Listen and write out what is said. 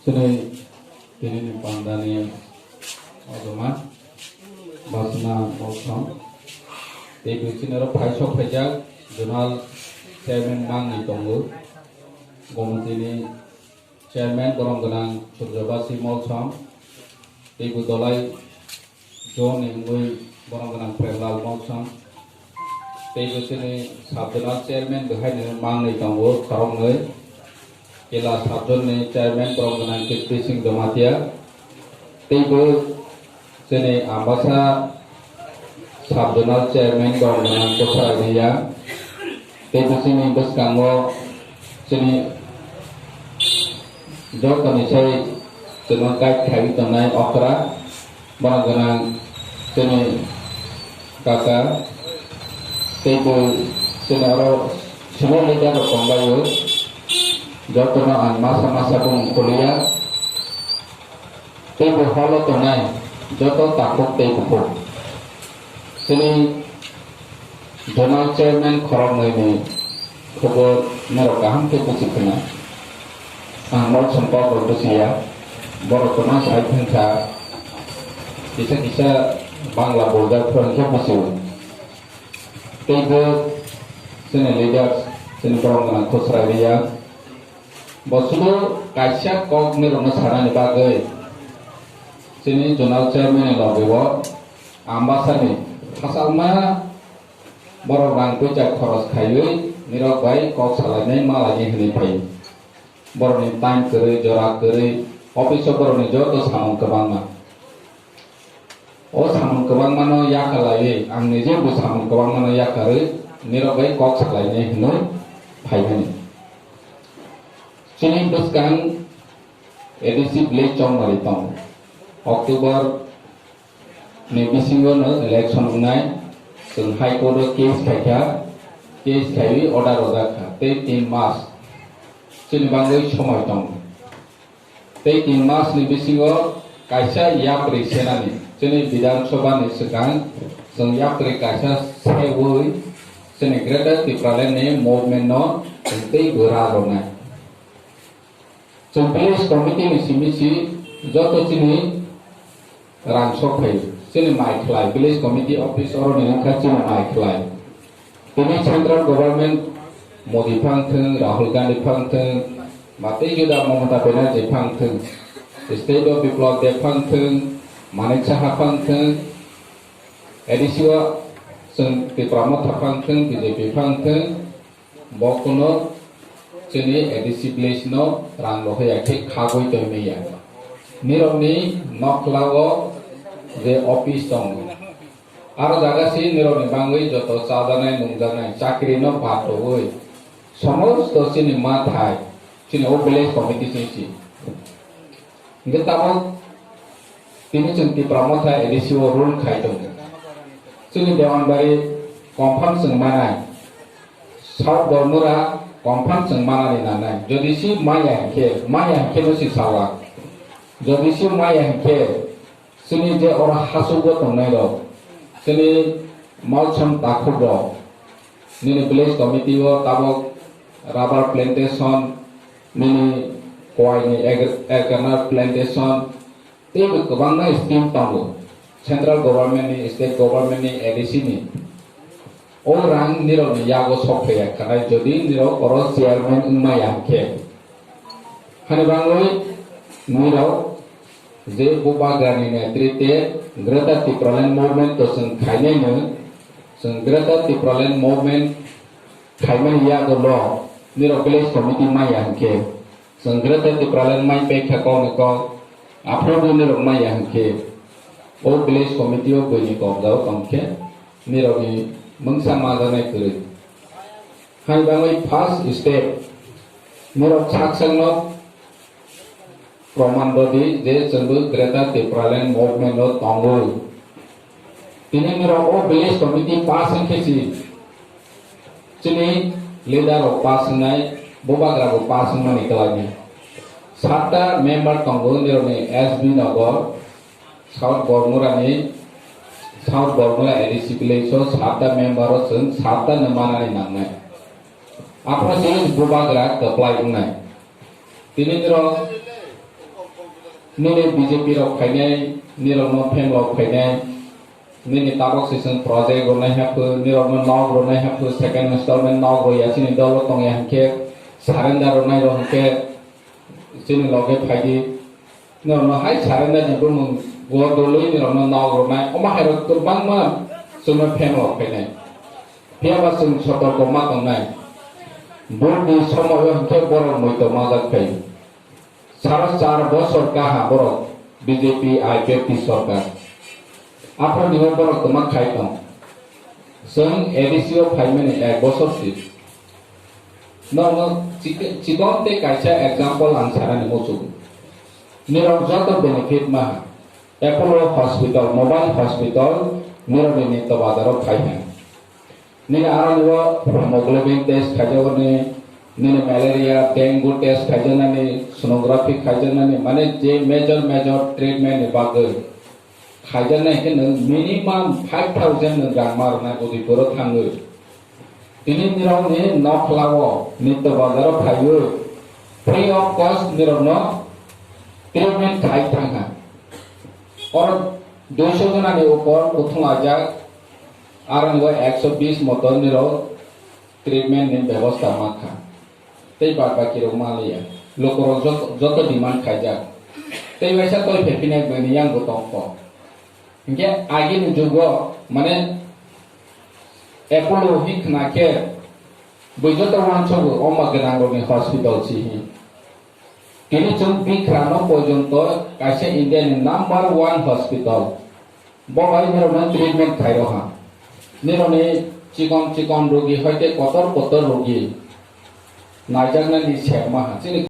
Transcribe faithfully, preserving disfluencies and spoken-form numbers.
Tini, tini ni pandani ojoma Basna Mosong. Tei bo chini oro phaisok phaijak zonal chairman mangni tongo. Gomotini chairman borom gwnang Surjabasi Mosong. Tei bo Dolai Zone ni wngwi borom gwnang Premlal Mosong. Tei bo chini sub zonal chairman bo haino mangni tongo khoroknwi. Kela sub zone ni chairman borom gwnang Kirti Singh Jamatia. Tei bo chini Ambasa sub zonal chairman borom gwnang Kosa Riya. Tei bo chini bwskango chini jotoni sai chwngno guide khaiwi tongnai okra, bono gwnang chini kaka, tei bo chini oro senior leader rok tonglaio, jotono ang masa masa bo mukuliya. Tei bo holo tongnai joto takhuk tei bukhuk. Chini zonal chairman khoroknwi ni khobor norok kaham khe buchi khna. Ang Mosong kok rok buchiya. Borok kwma sai thangkha. Kisa kisa Bangla borok phwrwng khe buchio. Tei bo chini leaders, chini borom gwnang Khosrai Reang. Bo sudu kaisa kok nirokno sanani bagwi chini zonal chairman ni logi o Ambasani khasakma borok rang puisa khoros khaiwi nirok bai kok salainai malainai hwnwi phai. Borokni time kwrwi, jora kwrwi, office o borokni joto samung kwbangma. O samung kwbangmano yakarlaiwi, ang nije bo samung kwbangmano yakarwi nirok bai kok salainai hwnwi phaimani. Chini bwskang A D C village chongmari tongo. October ni bisingo no election wngnai, chwng High Court o case khaikha, case khaiwi order rwjakha, tei tin mas chini bagwi somoi tongo. Tei tin mas ni bisingo kaisa yapri senani chini Bidhan Sabha ni swkang chwng yapri kaisa sewi chini Greater Tipraland ni movement no chwng tei bwra rwnai. Chwng village committee ni simi si joto chini rang sok phai chini mai khlai village committee office oro ni wngkha chini mai khlai. Tini central government Modi phang thung, Rahul Gandhi phang thung, matwi juda Mamata Banerjee phang thung, state of Biplab Deb phang thung, Manik Saha phang thung, A D C o chwng Tipra Motha phang thung, B J P phang thung, bo kuno chini A D C village no rang rohor ya khe khagwi tongwi ya. Nirokni nokla o je office tongo. Aro jaga si nirokni bangwi joto chajaknai nungjaknai chakri no batogwi somosto chini mathai chini o village committee sing si. Hingke tabok tini chwng Tipra Motha A D C o rule khai tongo. Chini Dewanbari confirm chwng manai. South Bormura confirm chwng manani nangnai. Jodi si maya hingke, maya hingke no si sawa. Jodi si maya hingke, chini je oro hasugo tongnai rok, chini Malcham takhuk rok, nini village committee o tabok rubber plantation, nini koai ni air gunner plantation, tei bo kwbangma scheme tongo. Central government ni, state government ni, A D C ni. O rang nirok ni yago sok phaiya khanai jodi nirok oro chairman wngmaya hwnkhe. Hani bangwi nirok je bubagra ni netrite Greater Tipraland Movement to chwng khainai no, chwng Greater Tipraland Movement khaimani yago no nirok village committee maya hwnkhe. Chwng Greater Tipraland mai pekha kokni kok, aphuru bo nirok maya hwnkhe, o village committee o buini kok jao tongkhe, nirokni mungsa majaknai kwrwi. Hai bangwi first step, nirok sak sakno proman rwdi je chwngbo Greater Tipraland Movement o tongwi. Tini nirok o village committee pass wngkhe si, chini leader rok pass wngnai, bubagra bo pass wngmani kwlainai. Satta member tongo nirokni S B Nagar, South Bormura ni, South Bormura A D C village o satta member o chwng satta no manani nangnai. Aphuru chini bubagra kwplai wngnai. Tini nirok Nini B J P rok phainai, nirokno phenglok phainai, nini tabok se chwng project rwnai haphu, nirokno nok rwnai haphu, second installment nok rwya chini dolo tongya hinkhe, surrender rwnai rok hinkhe chini loge phaidi. Nirokno hai surrender ni bumung go dolwi nirokno nok rwnai. Omo hairok kwbangma chwngno phenglok phainai. Phiyaba chwng sotorko ma tongnai. Vote ni somoio hinkhe borok moito majak phaio. Sara char bosor kaha borok B J P I P F T sorkar. Aphano borok kwma khai tong. Chwng A D C o phaimani ek bosor si. Nono chik-, chikon tei kaisa example ang sanani muchungo. Nirok joto benefit maha. Apollo Hospital, Mobile Hospital, nirokni Nitto Bazar o phai hai. Nini aroni o hemoglobin test khaijaknani, nini malaria, dengue test khaijaknani, sonography khaijaknani, mane je major major treatment ni bagwi khaijaknai khe nwng minimum five thousand nwng rang ma rwnai Udaipur o thangwi. Tini nirokni nokhlao Nitto Bazar o phaiwi free of cost nirokno treatment khai thangkha. Oro duiso jonani upor kuthung ajak, aroni o ekso bis moto nirok treatment ni bebosta mankha. Tei bad baki rok manliya. Lukurok joto, joto demand khaijak. Tei waisa toi phepinai bini yang bo tongkho. Hinkhe agini jugo mane Apollo hi khna khe bui joto uansogo oma gwnang rokni hospital si hi. Tini chwng bikrano porjonto kaisa India ni number one hospital. Bo bai nirokno treatment khairo ha. Nirokni chikon chikon rogi hoite kotor kotor rogi naijaknani serma ha. Chini